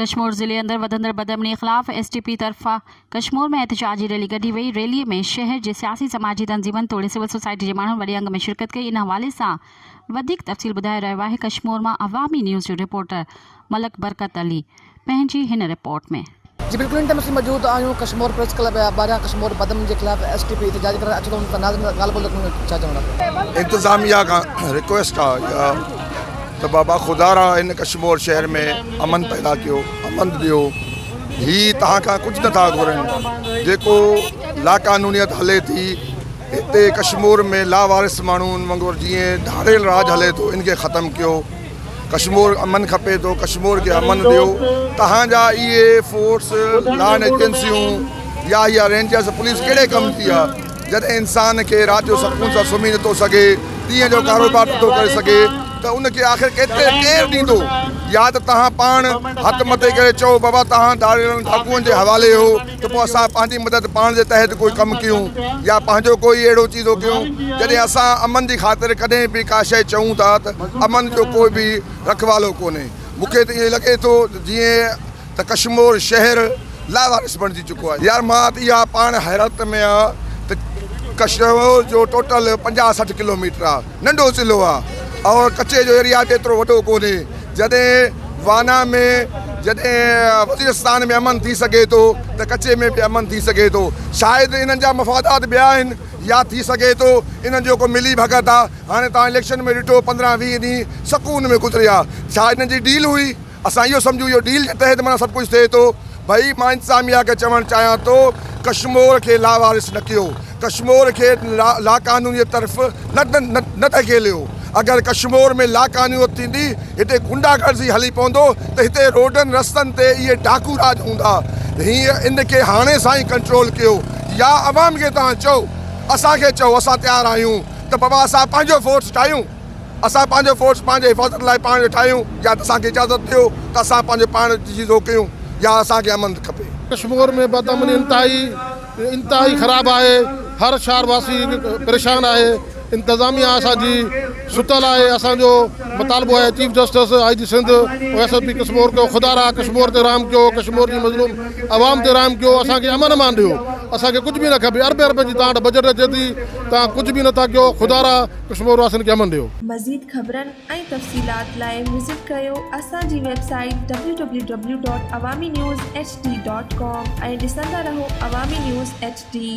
ڪشمور ضلعي اندر وڌندڙ بدامني خلاف ايس ٽي پي طرفان ڪشمور ۾ احتجاجي ريلي ڪڍي وئي، ريلي ۾ شهر جي سياسي سماجي تنظيمن توڙي سول سوسائٽي جي ماڻهن وڏي انگ ۾ شرڪت ڪئي، ان حوالي سان وڌيڪ تفصيل ٻڌائي رهيو آهي ڪشمور مان عوامي نيوز جو رپورٽر ملڪ برڪت علي پنهنجي هن رپورٽ ۾. جي بلڪل هن ٽائيم اسين موجود آهيون ڪشمور پريس ڪلب جي ٻاهريان ڪشمور بدامني جي خلاف ايس ٽي پي احتجاج ڪرڻ اچو ته ان سان ناظرين سان ڳالهه ٻولهه ڪريون ڇا چوڻ آهي. انتظاميا کان رڪويسٽ آ اها ته بابا خدارا هن ڪشمور شهر ۾ امن پيدا ڪيو امن ڏيو هي توهان کان ڪجهه نٿا گهرن جيڪو لاقانونيت هلي ٿي هتي ڪشمور ۾ لاوارث ماڻهن وانگر جيئن ڌاڙيل راڄ هلي ٿو ان کي ختم ڪيو ڪشمور امن کپي ٿو ڪشمور کي امن ڏيو توهان جا اهي فورس لان ايجنسيون يا اها رينجرس پوليس ڪهڙي ڪم جي آهي جڏهن انسان کي رات جو سڪون سان سمهي نٿو سگهي ڏينهن جو ڪاروبار نٿو ڪري سگهي ته ان کي آخر ڪيتري ڪير ڏيندو يا ته توهان پاڻ هٿ مٿي ڪري چئو بابا توهان ڌاڙيلن ڊاڪوئن جي حوالي هو ته پوء اسان پنهنجي مدد پاڻ جي تحت ڪوئي ڪم ڪيون يا پنهنجو ڪوئي اهڙو چيزو ڪيون جڏهن اسان امن جي خاطر ڪڏهن به ڪا شيء چئون ٿا ته امن جو ڪوئي به رکوالو ڪونهي مون کي ته ائين لڳي ٿو جيئن ته ڪشمور شهر لاوارث بڻجي چڪو آهي يار مان ته اها پاڻ حيرت ۾ آهيان ته ڪشمور جو ٽوٽل 50 60 ڪلوميٽر آهي ننڍو ضلعو آهي اور ڪچي جو ايريا به ايترو وڏو ڪونهي جڏهن وانا ۾ جڏهن وزيرستان ۾ امن ٿي سگهي ٿو ته ڪچي ۾ به امن ٿي سگهي ٿو شايد انهن جا مفادات ٻيا آهن يا ٿي سگهي ٿو انهن جو ڪو ملي ڀڳت آهي هاڻي توهان اليڪشن ۾ ڏٺو 15 20 ڏينهن سڪون ۾ گذريا ڇا انهن جي ڊيل هئي اسان اهو سمجهون اهو ڊيل جي تحت معنيٰ سڀ ڪجهه ٿئي ٿو. ڀئي مان انتظاميا کي چوڻ چاهيان ٿو ڪشمور کي لاوارث نه ڪيو، ڪشمور کي لاقانونيت طرف نه نه ڌڪيليو، اگر ڪشمور ۾ لاقانونيت ٿيندي هتي غنڊا گردي هلي پوندو ته هتي روڊن رستن تي اهي ڊاڪو راڄ هوندا، هينئر ان کي هاڻي سان ئي ڪنٽرول ڪيو يا عوام کي توهان چئو اسان کي چئو اسان تيار آهيون ته بابا اسان پنهنجو فورس ٺاهيون. اسان پنهنجو فورس پنهنجي حفاظت لاء پاڻ ٺاهيون يا ته اسان کي اجازت ڏيو ته اسان پنهنجو پاڻ چيزون ڪيون يا اسان کي امن کپي. ڪشمور ۾ بدامني انتهائي انتهائي خراب آهي هر شهر واسي پريشان آهي انتظاميا اسان جي ستل آهي اسان جو مطالبو آهي chief justice I G Sindh ۽ S S P Kashmore ڪيو خدا را ڪشمور تي رحم ڪيو ڪشمور جي مظلوم عوام تي رحم ڪيو اسان کي امن امان ڏيو اسان کي ڪجهه به نه کپي اربين اربين جي توهان وٽ بجيٽ اچي ٿي توهان ڪجهه به نٿا ڪيو خدا را ڪشمور واسين کي امن ڏيو. مزيد خبرن ۽ تفصيلات لاء وزٽ ڪريو اسان جي website W W W dot Awami news H D dot com ۽ ڏسندا رهو عوامي نيوز ايڇ ڊي.